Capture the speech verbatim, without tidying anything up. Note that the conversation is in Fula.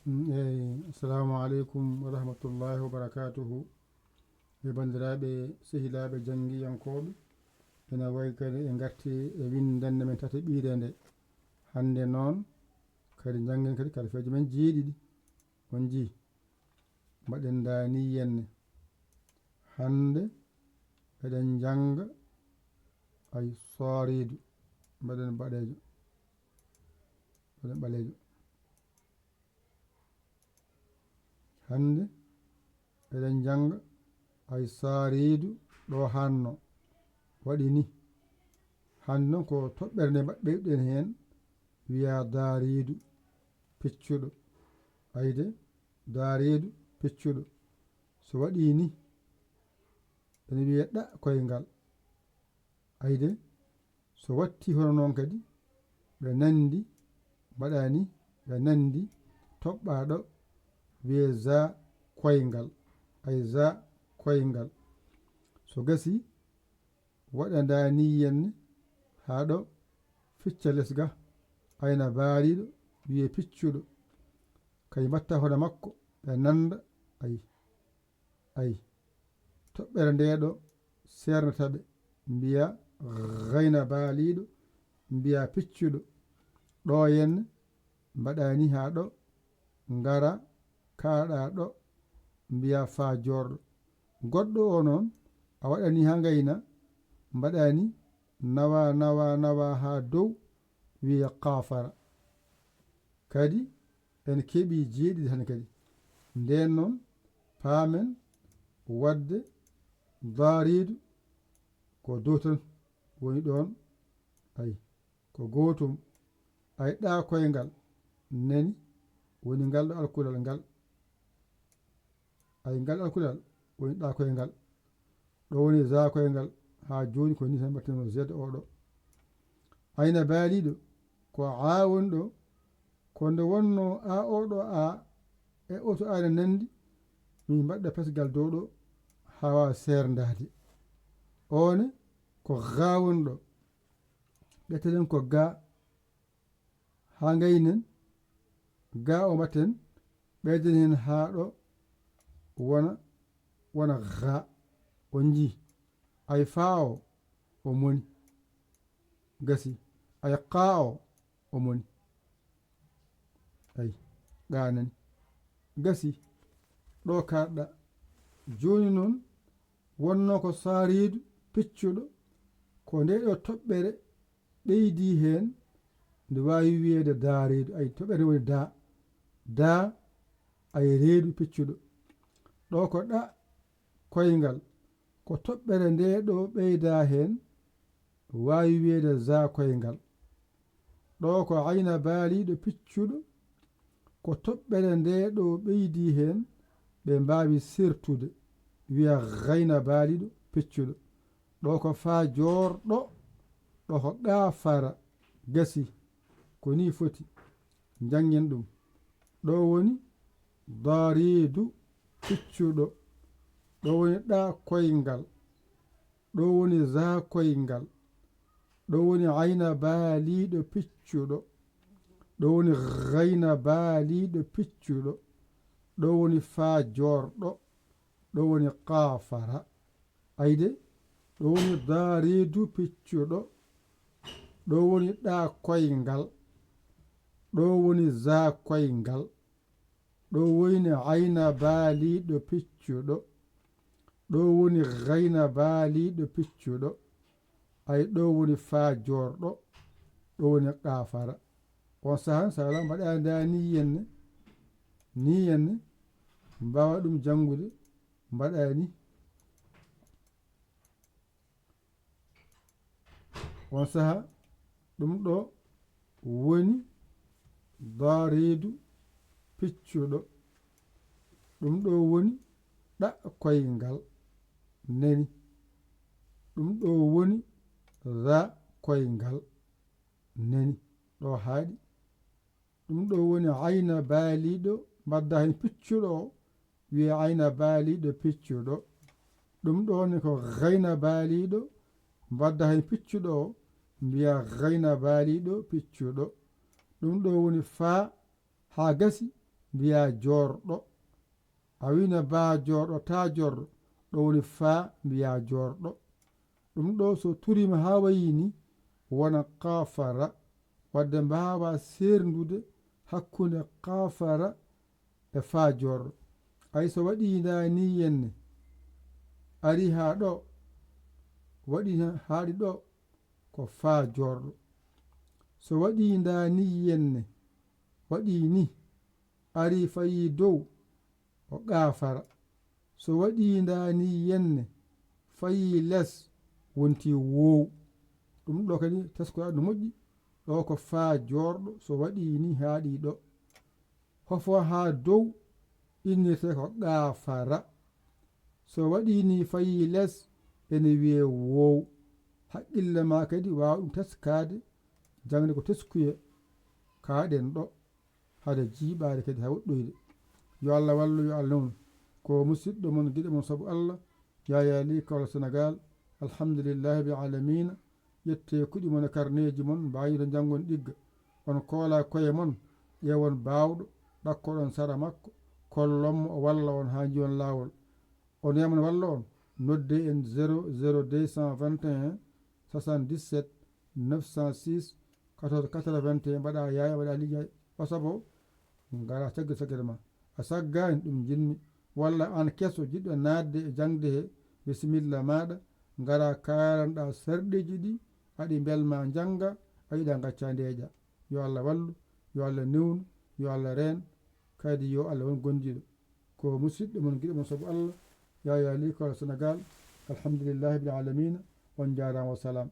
Mm, eyi, assalamu aleykum wa rahmatullahi wa barakatuhu. E banndiraaɓe, sehilaaɓe janngiyankooɓe, ena wayi kadi e ngarti e winndannde men tataɓiire nde. Hannde noon, kadi njanngen kadi kalfeeje men jeeɗiɗi. On njii? Mbaɗen ndaa nii yenne. Hannde eɗen njannga ay sooriidu. Mbaɗen baɗeejo. Mbaɗen ɓaleejo. Hannde eɗen njannga ay saariidu ɗo hanno waɗi ni. Hannde noon ko toɓɓere nde mbaɗ-, ɓeyduɗen heen, wiyaa daariidu piccuɗo. Ayde, daariidu piccuɗo. So waɗi ni, ene wiyee ɗa koyngal. Ayde, so watti hono noon kadi, ɓe nanndi, mbaɗa ni, ɓe nanndi, toɓɓaa ɗo, wiyee za koyngal, ay za koyngal. So gasi, waɗa ndaa ni yenne, haa ɗo, ficca les ga, ayna baaliiɗo, wiyee piccuɗo. Kay mbatta hono makko, ɓe nannda, ay. Ay, toɓɓere nde ɗo seernata ɓe, mbiya gayna baaliiɗo, mbiya piccuɗo. Ɗo yenne mbaɗa ni haa ɗo, ngara, kaaɗa ɗo, mbiya faa joorɗo. Goɗɗo o noon, a waɗa ni haa ngayna, mbaɗa ni nawa, nawa, nawa haa dow, wiya qaafara. Kadi en keɓii jeeɗiɗi tan kadi. Ndeen noon, paamen waɗde daariidu ko dow tan woni ɗoon. Ay, ko gootum. Ay, ɗa koyngal nani woni ngal ɗo alkulal ngal. Ay, ngal alkulal woni ɗa koyngal. Ɗo woni za koyngal. Haa jooni ko ni tan mbaɗten Z o ɗo. Ayna baaliiɗo ko a woni ɗo. Ko nde wonnoo a o ɗo a e oto aana nanndi, min mbaɗda pesgal dow ɗo haa waawa seerndaade. Oone ko ga woni ɗo. Ƴetteten ko ga haa ngaynen, ga o mbatten, ɓeyden heen haa ɗo wona, wona ga. On njii? Ay faa o, o moni. Gasi. Ay qaa o, o moni. Ay, ga nani. Gasi. Ɗo kaaɗɗa. Jooni noon, wonnoo ko saariidu piccuɗo, ko nde ɗo toɓɓere ɓeydi heen, nde waawi wiyeede daa reedu. Ay, toɓɓere woni daa. Daa, ay, reedu piccuɗo. Ɗo ko ɗa koyngal, ko toɓɓere nde ɗo ɓeyda heen, waawi wiyeede za koyngal. Ɗo ko ayna baaliiɗo piccuɗo, ko toɓɓere nde ɗo ɓeydi heen, ɓe mbaawi sertude, wiya gayna baaliiɗo piccuɗo. Ɗo ko faa joorɗo, ɗo ko gaafara, gasi, ko nii foti. Njanngen ɗum. Ɗo woni daariidu piccuɗo. Ɗo woni ɗa koyngal. Ɗo woni za koyngal. Ɗo woni ayna baaliiɗo piccuɗo. Ɗo woni gayna baaliiɗo piccuɗo. Ɗo woni faa joorɗo. Ɗo woni qaafara. Ayde, ɗo woni daa reedu piccuɗo. Ɗo woni ɗa koyngal. Ɗo woni za koyngal. Ɗo woni ayna baaliiɗo piccuɗo. Ɗo woni gayna baaliiɗo piccuɗo. Ay, ɗo woni faa joorɗo. Ɗo woni qaafara. On sahan, so alaa mbaɗa ndaa ni yenne. Ni yenne. Mbaawa ɗum janngude. Mbaɗa ni. On saha, ɗum ɗo woni daa reedu piccuɗo. Ɗum ɗo woni ɗa koyngal nani. Ɗum ɗo woni za koyngal nani. Ɗo haaɗi. Ɗum ɗo woni ayna baaliiɗo, mbadda heen piccuɗo o, wiya ayna baaliiɗo piccuɗo. Ɗum ɗo woni ko gayna baaliiɗo, mbadda heen piccuɗo o, mbiya gayna baaliiɗo piccuɗo. Ɗum ɗo woni faa haa gasi, mbiyaa joorɗo. A wiina baa joorɗo, taa joorɗo. Ɗo woni faa, mbiyaa joorɗo. Ɗum ɗo so turiima haa wayi ni, wona kaafara. Wadde mbaawaa seerndude hakkunde kaafara e faa joorɗo. Ay so waɗii ndaa ni yenne, ari haa ɗo, waɗi haaɗi ɗo, ko faa joorɗo. So waɗii ndaa ni yenne, waɗii ni, ari fayii dow, o qaafara. So waɗii ndaa ni yenne, fayii les, wontii woow. Ɗum ɗo kadi teskoɗaa no moƴƴi, ɗo ko faa joorɗo, so waɗii ni haaɗi ɗo. Hofo haa dow, innirtee ko qaafara. So waɗii ni fayii les, ene wiyee woow. Haqqille ma kadi waawa ɗum teskaade, jaŋde ko teskuya, kaaɗen ɗo, hade jiiɓaade kadi haa woɗɗoyde. Yo Allah wallu, yo Allah newnu. Ko musiɗɗo mon, giɗo mon sabu Allah, Yaya Ly Kawla Senegal. Alhamdulillahi rabbil alamina. Ƴettee kuɗi mon e karneeji mon, mbaawii to njanngon ɗigga. On koolaa koye mon, ƴeewon baawɗo, ɗakkoɗon sara makko, kollon mo, o walla on haa njiyon laawol. On yamana walla on, noddee en zéro zéro deux cent vingt et un soixante-dix-sept neuf cent six quatorze quatre-vingt-un, mbaɗa Yaya, mbaɗa Ly, WhatsApp o, ngara caggal saggere ma. A saggaani, ɗum njiɗmi. Walla aan keso jiɗɗo naatde e jaŋde he, bisimilla maaɗa, ngara kaalanɗa sarɗiiji ɗi, aɗi mbelma njannga, a yiɗa ngacca ndeeƴa. Yo Allah wallu, yo Allah newnu, yo Allah reen, kadi yo Allah won gondiiɗo. Ko musiɗɗo mon, giɗo mon sabu Allah, Yaya Ly Kawla Senegal. Alhamdulillahi rabbil alamina. On njaaraama, wa salaam.